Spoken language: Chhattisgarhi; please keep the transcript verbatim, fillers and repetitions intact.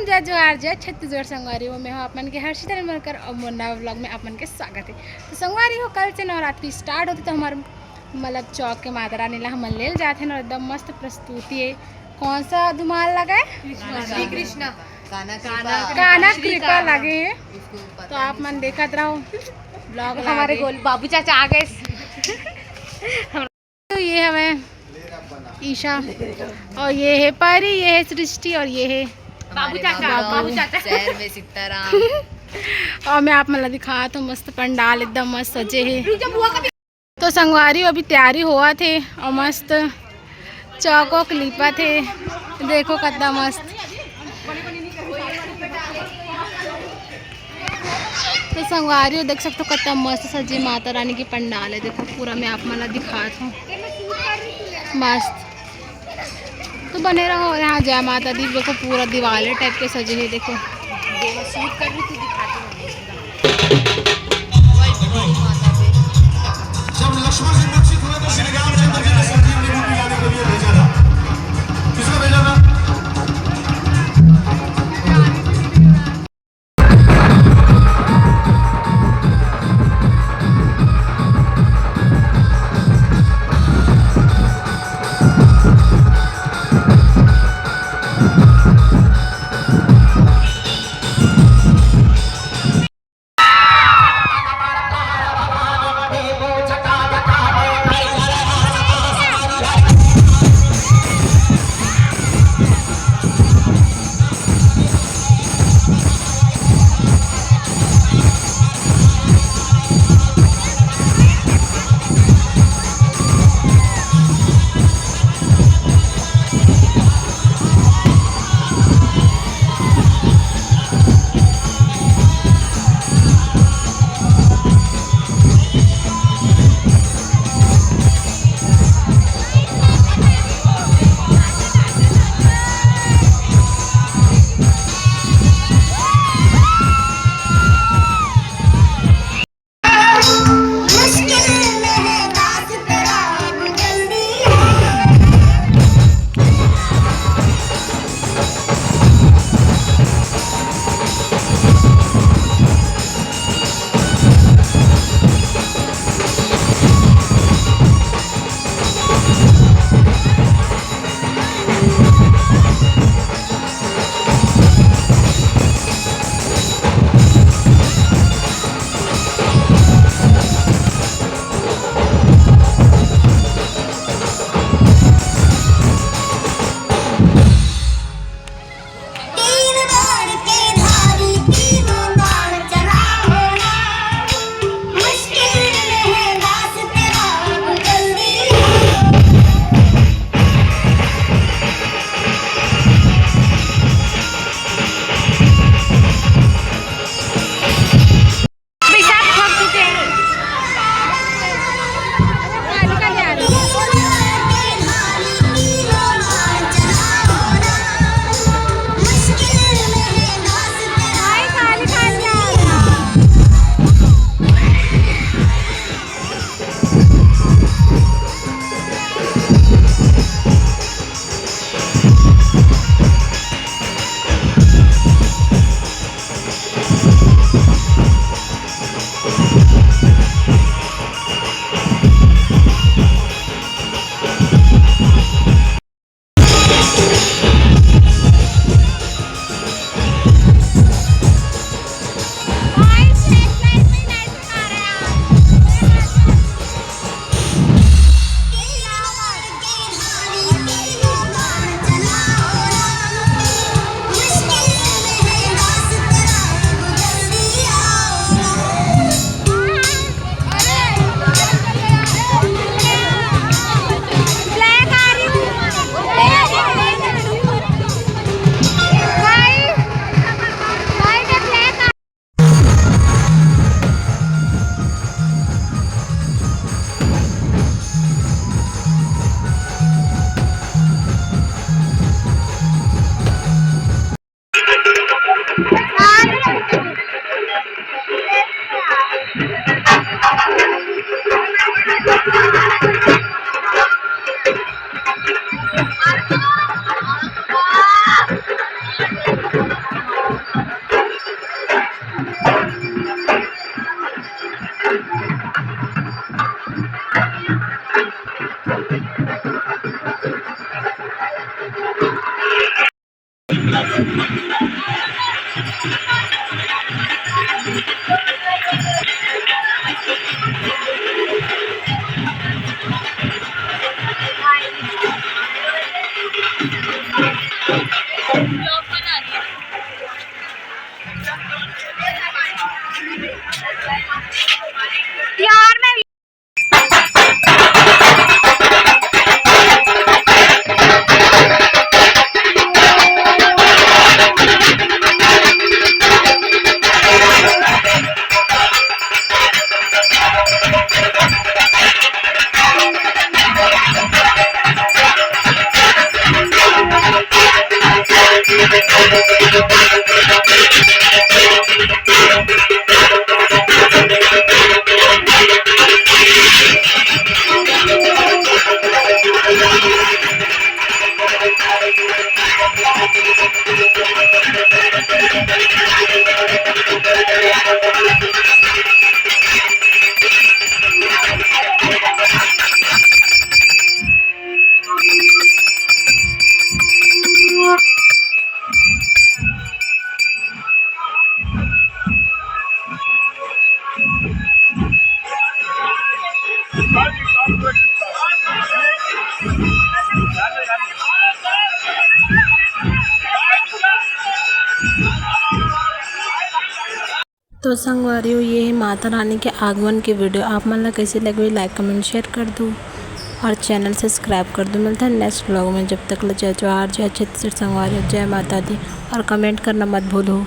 जय जोहार, जय छत्तीसगढ़ संगवारी हो। मैं हूँ आप मन के हर्षिता निर्मलकर और मोर नवा vlog में आप मन के स्वागत है। तो संगवारी हो, कल से नवरात्रि start होथे, तो हमर मतलब चौक के माता रानी ला हमन ले जात हन और एकदम मस्त प्रस्तुति है। कौन सा धुमाल लगा है? श्री कृष्णा। कान्हा कृपा। कान्हा कृपा लगे है। तो आप मन देखत रहो vlog हमारे। गोल बाबू चाचा आ गए। तो ये हमें ईशा और ये है परी, ये है सृष्टि और ये है बाबू चाचा। बाबू चाचा। शहर में सीताराम। और मैं आप मन ला दिखात हूँ, मस्त पंडाल एकदम मस्त सजे है। तो संगवारी, अभी तैयारी होवत हे और मस्त चौक वौक लिपत हे। देखो कतना मस्त। तो संगवारी हो, देख सकते हो कतना मस्त सजे माता रानी के पंडाल है। देखो पूरा मैं आप मन ला दिखात हूँ, मस्त। तो बने रहो। और यहाँ जय माता दी, देखो पूरा दिवाले टाइप के सजे है। देखो, जब लक्ष्मण जी मूर्छित हुए तो श्री रामचंद्र जी ने संजीवनी बूटी लाने के लिए भेजा था। किसको भेजा था? यार, मैं तो संगवारी हो, ये है माता रानी के आगमन के video। आप मन ला कैसे लगे, like, comment, share कर दो और channel subscribe कर दो। मिलता है next vlog में, जब तक ले जय जोहार, जय छत्तीसगढ़ संगवारी हो, जय माता दी और comment करना मत भूलो।